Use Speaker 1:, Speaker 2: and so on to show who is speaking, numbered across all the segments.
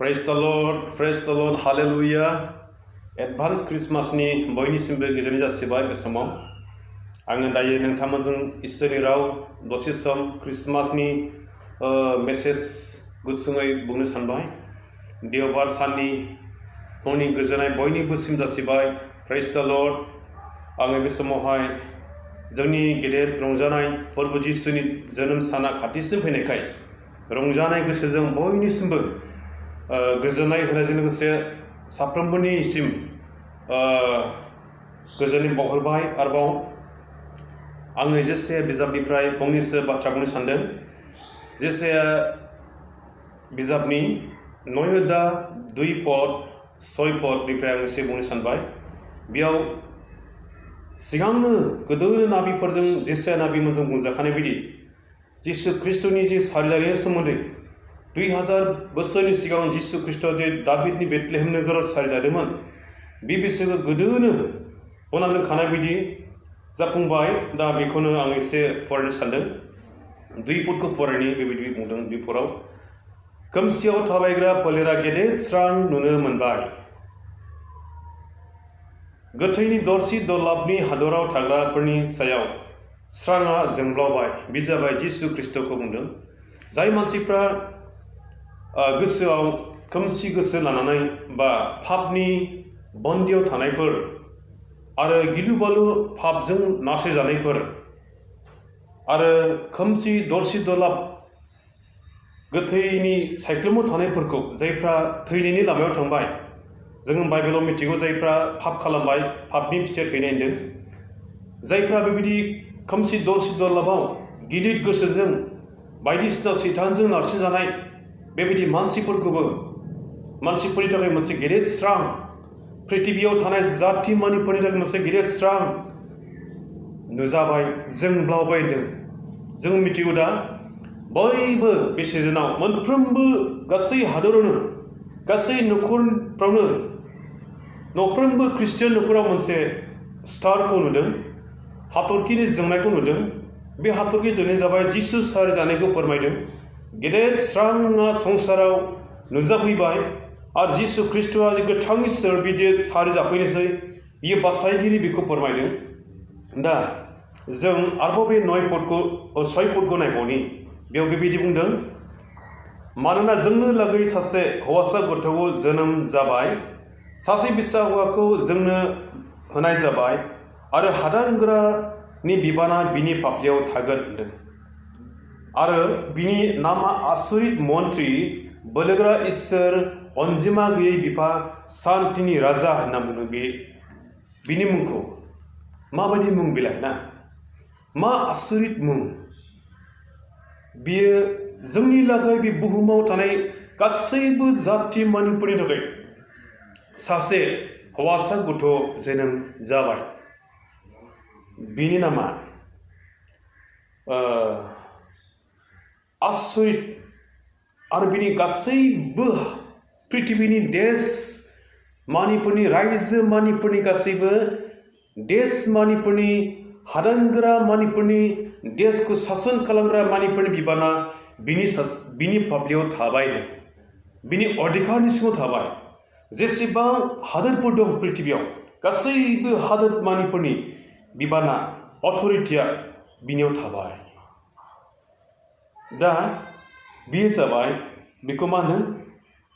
Speaker 1: Praise the Lord, hallelujah. Advance Christmas ni बयनिसिमबो गोजोननाय जासिबाय बे समाव आङो दायो नोंथांमोनजों इसोरनि राव दसे सम क्रिसमासनि मेसेज गुसुङै बुंनो सानबाय देवबार साननि फुंनि गोजोननाय बयनिबोसिम जासिबाय Praise the Lord आङो बे समावहाय जोंनि गेदेर रंजानाय फोरबो जिसुनि जोनोम साना खाथिसिम फैनायखाय रंजानाय गोसोजों बयनिसिमबो गोजोननाय होनायजों लोगोसे साफ्रोमबोनिसिम गोजोननाय बावहरबाय आरोबाव आङो जेसे बिजाबनिफ्राय फंनैसो बाथ्रा बुंनो सानदों जेसे बिजाबनि 9 2 पद 6 पदनिफ्राय आं एसे बुंनो सानबाय बेयाव सिगांनो गोदोनि नाबिफोरजों जेसे नाबिमोनजों बुंजाखानाय बायदि जिसु ख्रिस्टनि जे सारिजानायनि सोमोन्दै 2000 बोसोरनि सिगां जिसु ख्रिस्ट जे दाबिदनि बेथलेहेम नोगोराव सारिजादोंमोन बे बिसोरो गोदोनो बनायखानाय बायदि जाफुंबाय दा बेखौनो आं एसे फरायनो सानदों 2 पदखौ फरायनि बेबायदि बुंदों 2 पदआव खोमसियाव थाबायग्रा फोलेरा गेदेर स्रां नुनो मोनबाय गोथैनि दरसि दलाबनि हादराव थाग्राफोरनि सायाव स्राङा जोंब्लावबाय बे जाबाय जिसु ख्रिस्टखौ बुंदों जाय मानसिफ्रा गोसोआव खोमसि गोसो लानानै बा पापनि बन्दियाव थानायफोर आरो गिलु बालु पापजों नासयजानायफोर आरो खोमसि दरसि दलाब गोथैनि सायख्लुमाव थानायफोरखौ जायफ्रा थैनायनि लामायाव थांबाय जों बाइबेलाव मिथिगौ जायफ्रा पाप खालामबाय पापनि फिथाइ थैनाय होनदों जायफ्रा बेबायदि खोमसि दरसि दलाबाव गिलिर गोसोजों बायदिसिना सैतानजों नारसिनजानाय बेबायदि मानसिफोरनि थाखाय मोनसे गेदेर स्रां पृथिबियाव थानाय जाति मानिफोरनि थाखाय मोनसे गेदेर स्रां नुजाबाय जोंब्लावबाय होनदों जों मिथिगौ दा बयबो बे सिजोनाव मोनफ्रोमबो गासै हादरावनो गासै न'खरफ्रावनो न'फ्रोमबो ख्रिस्टियान न'खराव मोनसे स्टारखौ नुदों हाथरखिनि जोंनायखौ नुदों बे हाथरखि जोंनाया जाबाय जिसु सारि जानायखौ फोरमायदों गेदेर स्राङा संसाराव नुजाफैबाय आरो जिसु ख्रिस्टआ गोथां इसोर बिदि सारि जाफैनोसै बियो बासायगिरि बेखौ फोरमायदों दा जों आरोबाव बे 6 पदखौ नायबावनि बेयाव बेबायदि बुंदों मानोना जोंनो लागै सासे हौवासा गथ'खौ जोनोम जाबाय सासे फिसा हौवाखौ जोंनो होनाय जाबाय आरो हादानगोरानि बिबाना बिनि फाफ्लियाव थागोन होनदों आरो बिनि नामा आसुरित मन्त्रि बोलोगोरा इसोर अनजिमा गैयै बिफा शान्तिनि राजा होनना बुङो बिनि मुंखौ माबायदि मुं बिलाय ना मा आसुरित मुं बियो जोंनि लागै बे बुहुमाव थानाय गासैबो जाति मानिफोरनि थाखाय सासे हौवासा गथ' जोनोम जाबाय बिनि नामा आसुरित आरो बिनि गासैबो पृथिबिनि देश मानिफोरनि रायजो मानिफोरनि गासैबो देश मानिफोरनि हादानगोरा मानिफोरनि देशखौ सासन खालामग्रा मानिफोरनि बिबाना बिनि फाफ्लियाव थाबाय बिनि अधिकारनि सिङाव थाबाय जेसेबां हादोरफोर दं पृथिबियाव गासैबो हादोर मानिफोरनि बिबाना अथरिटिया बिनियाव थाबाय दा बियो जाबाय बेखौ मा होनो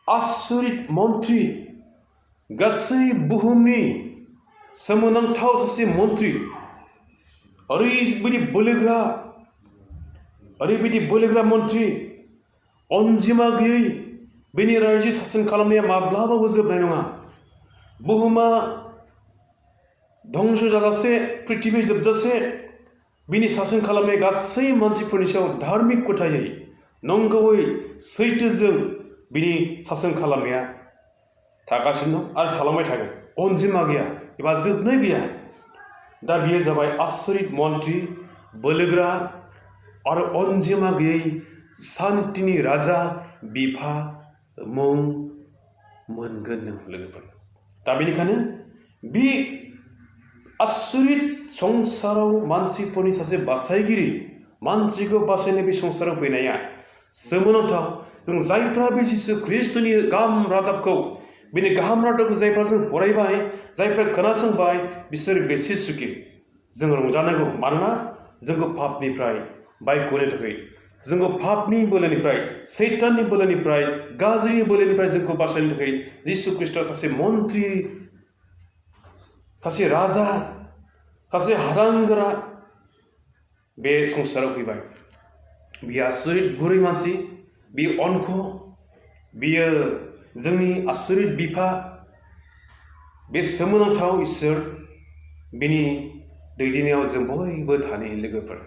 Speaker 1: आसुरित मन्त्रि गासै बुहुमनि सोमोनांथाव सासे मन्त्रि ओरैबायदि बोलोग्रा मन्त्रि अनजिमा गैयै बेनि रायजो सासन खालामनाया माब्लाबाबो जोबनाय नङा बुहुमा धंस जाजासे पृथिबि जोबजासे बिनि सासन खालामनाय गासै मानसिफोरनि सायाव धार्मिक खोथायै नंगौयै सैथोजों बिनि सासन खालामनाया थागासिनो दं आरो थालांबाय थागोन अनजिमा गैया एबा जोबनाय गैया दा बियो जाबाय आसुरित मन्त्रि बोलोग्रा आरो अनजिमा गैयै शान्तिनि राजा बिफा मुं मोनगोन नों लोगोफोर दा बेनिखायनो बे आसुरित संसाराव मानसिफोरनि सासे बासायगिरि मानसिखौ बासायनो बे संसाराव फैनाया सोमोनांथाव जों जायफ्रा बे जिसु ख्रिस्टनि गाहाम रादाबखौ बिनि गाहाम रादाबखौ जायफ्रा जों फरायबाय जायफ्रा खोनासंबाय बिसोर बेसे सुखि जों रंजानांगौ मानोना जोंखौ पापनिफ्राय बायग'नो थाखाय जोंखौ पापनि बोलोनिफ्राय सैताननि बोलोनिफ्राय गाज्रिनि बोलोनिफ्राय जोंखौ बासायनो थाखाय जिसु ख्रिस्टआ सासे मन्त्रि सासे राजा सासे हारांगोरा बे संसाराव फैबाय बियो आसुरित गुरै मानसि बियो अनख बियो जोंनि आसुरित बिफा बे सोमोनांथाव इसोर बिनि दैदेननायाव जों बयबो थानो लोगोफोर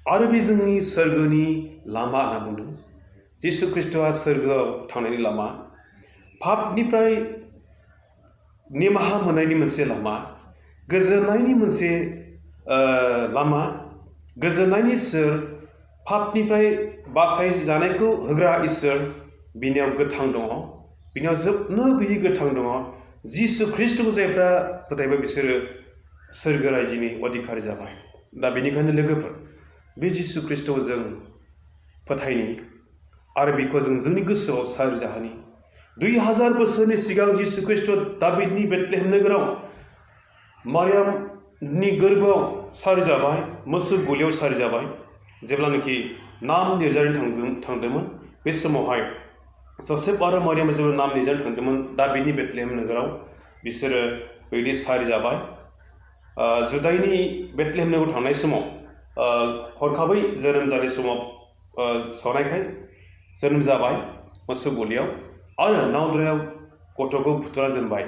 Speaker 1: आरो बे जोंनि सोरगोनि लामा होनना बुंदों जिसु ख्रिस्टआ सोरगोआव थांनायनि लामा पापनिफ्राय निमाहा मोननायनि मोनसे लामा गोजोननायनि मोनसे लामा गोजोननायनि इसोर पापनिफ्राय बासायजानायखौ होग्रा इसोर बिनियाव गोथां दङ बिनियाव जोबनो गैयै गोथां दङ जिसु ख्रिस्टखौ जायफ्रा फोथायबाय बिसोरो सोरगो रायजोनि अधिखारि जाबाय दा बेनिखायनो लोगोफोर बे जिसु ख्रिस्टखौ जों फोथायनि आरो बेखौ जों जोंनि गोसोआव सारजाहोनि 2000 बोसोरनि सिगां जिसु ख्रिस्ट दाबिदनि बेथलेहेम नोगोराव मारियामनि गोरबोआव सारजाबाय मोसौ गलियाव सारजाबाय जेब्लानाखि नाम लिरजानो थांदोंमोन बे समावहाय जसेफ आरो मारियाम जेब्ला नाम लिरजानो थांदोंमोन दाबिदनि बेथलेहेम नोगोराव बिसोरो बेबायदि सारजाबाय जुदाइनि बेथलेहेम नोगोराव थांनाय समाव हरखाबै जोनोम जानाय समाव सनायखाय जोनोम जाबाय मोसौ गलियाव आरो नावद्रायाव गथ'खौ फुथुना दोनबाय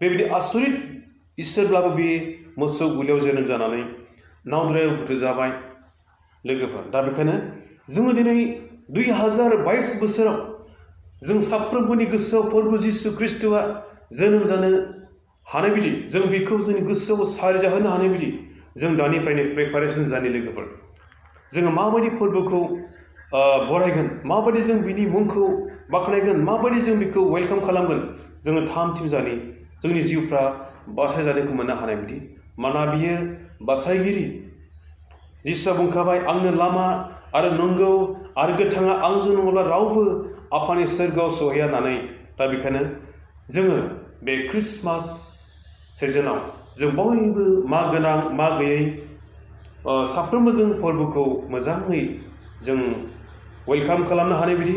Speaker 1: बेबायदि आसुरित इसोरब्लाबो बे मोसौ गलियाव जोनोम जानानै नावद्रायाव फुथुजाबाय लोगोफोर दा बेखायनो जोङो दिनै 2022 बोसोराव जों साफ्रोमबोनि गोसोआव फोरबो जिसु ख्रिस्टआ जोनोम जानो हानाय बायदि जों बेखौ जोंनि गोसोआव सारजाहोनो हानाय बायदि जों दानिफ्रायनो प्रिपारेसन जानि लोगोफोर जोङो माबायदि फोरबोखौ बरायगोन माबायदि जों बिनि मुंखौ बाख्नायगोन माबायदि जों बेखौ वेलकाम खालामगोन जोङो थाम थिम जानि जोंनि जिउफ्रा बासायजानायखौ मोननो हानाय बायदि मानोना बियो बासायगिरि जिसुआ बुंखाबाय आंनो लामा आरो नंगौ आरो गोथाङा आंजों नङाब्ला रावबो आफानि सोरगोआव सहैया होननानै दा बेखायनो जोङो बे ख्रिस्टमास सिजोनाव जों बयबो मा गोनां मा गैयै साफ्रोमबो जों फोरबोखौ मोजाङै जों वेलकाम खालामनो हानाय बायदि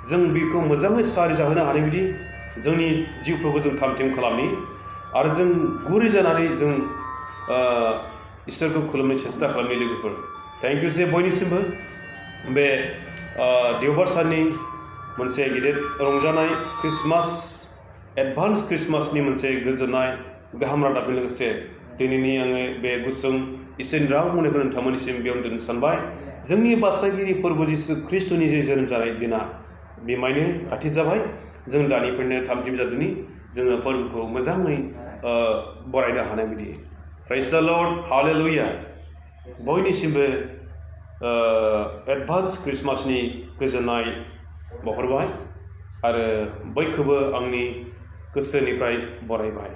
Speaker 1: जों बेखौ मोजाङै सारजाहोनो हानाय बायदि जोंनि जिउफोरखौ जों थामथिम खालामनि आरो जों गुरै जानानै जों इसोरखौ खुलुमनो सेस्था खालामनि लोगोफोर थेंक इउ जे बयनिसिमबो बे देवबार साननि मोनसे गिदिर रंजानाय ख्रिस्टमास एडभान्स ख्रिस्टमासनि मोनसे गोजोननाय गाहाम रादाबजों लोगोसे दिनैनि आङो बे गुसुं इसोरनि राव बुंनायखौ नोंथांमोननिसिम बेयावनो दोननो सानबाय जोंनि बासायगिरि फोरबो जिसु ख्रिस्टनि जे जोनोम जानाय दिना बिमायनो खाथि जाबाय जों दानिफ्रायनो थामथिम जादोनि जोङो फोरबोखौ मोजाङै बरायनो हानाय बायदि प्राइज द लर्ड हालेलुया बयनिसिमबो एडभान्स ख्रिस्टमासनि गोजोननाय बावहरबाय आरो बयखौबो आंनि गोसोनिफ्राय बरायबाय